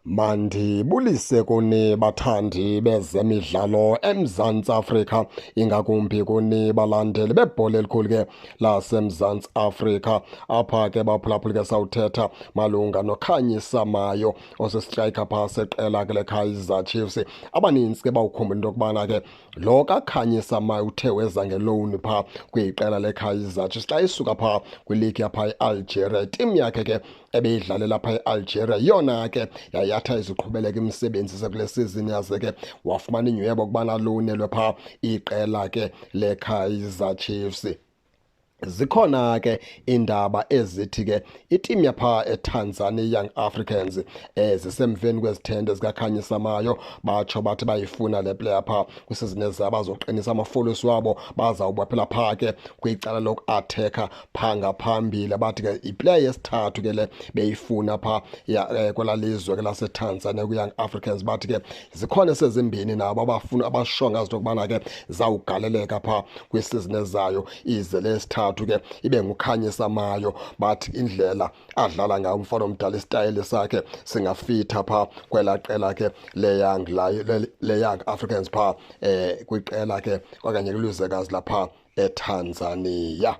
Mandibulise kuni bathandi bezemidlalo eMzantsi Afrika, ingakumbi kuni balandeli bebhola elikhulu ke laseMzantsi Afrika. Apha ke baphulaphuli ke sawuthetha malunga noKhanyisa Mayo osistriker phaa seqela ke leKaizer Chiefs. Abanintsi ke bawukhumbula into yokubana ke lo kaKhanyisa Mayo uthe weza ngelowuni phaa kwiqela leKaizer Chiefs xa isuka phaa kwiligi yaphaa eAlgeria. Itimu yakhe ke ebeyidlalela phaa eAlgeria yona ke yayatha iziqhubeleka imisebenzi sekule sizini, yaze ke wafumana inywebo ukubana lowunelwe phaa iqela ke leKaizer Chiefs. Zikhona ke indaba ezithi ke itimu yapha eTanzania, Young Africans, zisemveni kwezithende zikaKhanyisa Mayo. Batsho bathi bayifuna le player pha kwisizini ezayo, bazoqinisa amafolosi wabo, bazawubaphela pha ke kwicala loku-attacker pha ngaphambili. Bathi ke iplayer yesithathu ke le beyifuna pha kwela lizwe ke laseTanzania kwi-Young Africans. Bathi ke zikhona esezimbini nabo abafuna abashonga zinto yokubana ke zawugaleleka pha kwisizini ezayo, ize lesithathu ke ibe nguKhanyisa Mayo. Bathi indlela adlala ngayo umfana omdala, isitayile sakhe singafitha pha kwela qela ke le Young Africans pha kwiqela ke okanye kwilizwekazi lapha eTanzania.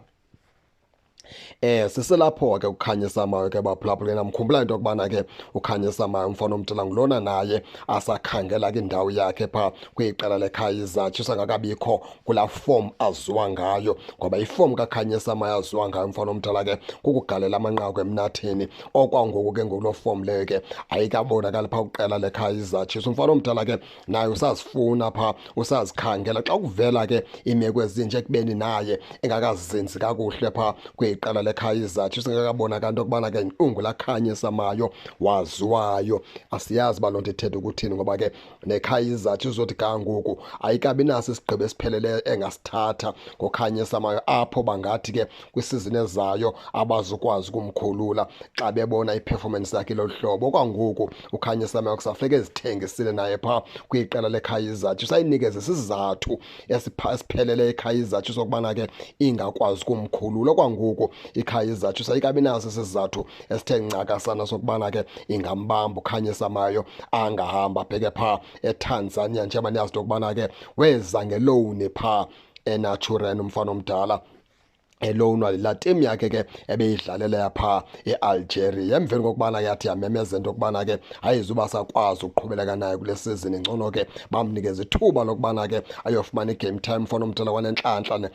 Siselapho ke uKhanyisa Mayo ke baphulaphula, namkhumbula into yokubana ke uKhanyisa Mayo umfana omdala ngulona naye asakhangela kwindawo yakhe pha kwiqela leKaizer Chiefs, angakabikho kulaa form aziwa ngayo, ngoba iform kaKhanyisa Mayo aziwa ngayo umfana omdala ke kukugalela amanqaku emnatheni. Okwangoku ke ngokuloo form leyo ke ayikabonakali phaa kwiqela leKaizer Chiefs. Umfana omdala ke naye usazifuna phaa, usazikhangela. Xa kuvela ke iimeko ezinje ekubeni naye engakazinzi kakuhle phaa kwiqela leKaizer Chiefs, engakabonakali into yokubana ke ungulaKhanyisa Mayo waziwayo, asiyazi uba loo nto ithetha ukuthini, ngoba ke neKaizer Chiefs uzothi ga ngoku ayikabi naso isigqibo esipheleleyo engasithatha ngoKhanyisa Mayo, apho bangathi ke kwisizini ezayo abazukwazi ukumkhulula xa bebona iperformance yakhe lolu hlobo. Okwangoku uKhanyisa Mayo kusafuneka ezithengisile naye phaa kwiqela leKaizer Chiefs, ayinikeze isizathu esipheleleyo iKaizer Chiefs sokubana ke ingakwazi ukumkhulula. Okwangoku iKaizer Chiefs ayikabi naso isizathu esithe ncakasana sokubana ke ingambamba uKhanyisa Mayo angahamba abheke phaa eTanzania, njengoba niyazi into yokubana ke weza ngelowuni phaa eNaturena umfana omdala, elowunwa laa timu yakhe ke ebeyidlalela phaa eAlgeria. Emveni kokubana yathi yamemeza into yokubana ke ayizuba sakwazi ukuqhubeleka naye kule sizini, ngcono ke bamnikeza ithuba lokubana ke ayofumana i-game time. Mfana omdala wanentlantla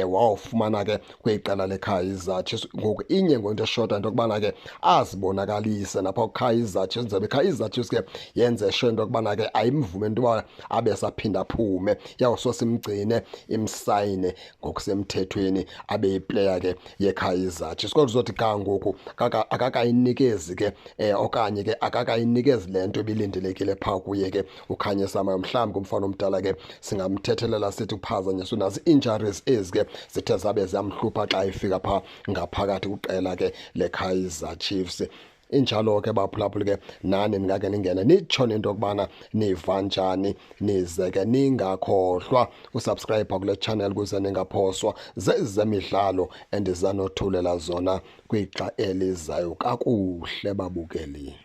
wawufumana ke kwiqela leKaizer Chiefs. Ngoku inye ngento eshota, into yokubana ke azibonakalise napha kuKaizer Chiefs, nzebe iKaizer Chiefs ke yenze sure into yokubana ke ayimvume into yoba abe saphinda aphume, iyawusosa imgcine, imsayine ngokusemthethweni, abe yiplayer ke yeKaizer Chiefs. Kodwa uzothi ga ngoku akakayinikezi ke okanye ke akakayinikezi le nto ebilindelekile phaa kuye ke uKhanyisa Mayo. Mhlawumbi kumfana omdala ke singamthethelela sithi uphazanyiswe nazi injuries ezi ke zithe zabe ziyamhlupha xa efika phaa ngaphakathi kwiqela ke leKaizer Chiefs. Injalo ke baphulaphuli ke, nani ningake ningene nitsho nento yokubana niva njani, nize ke ningakhohlwa usubscribe kule channel ukuze ningaphoswa zezemidlalo endizanothulela zona kwixa elizayo. Kakuhle babukeli.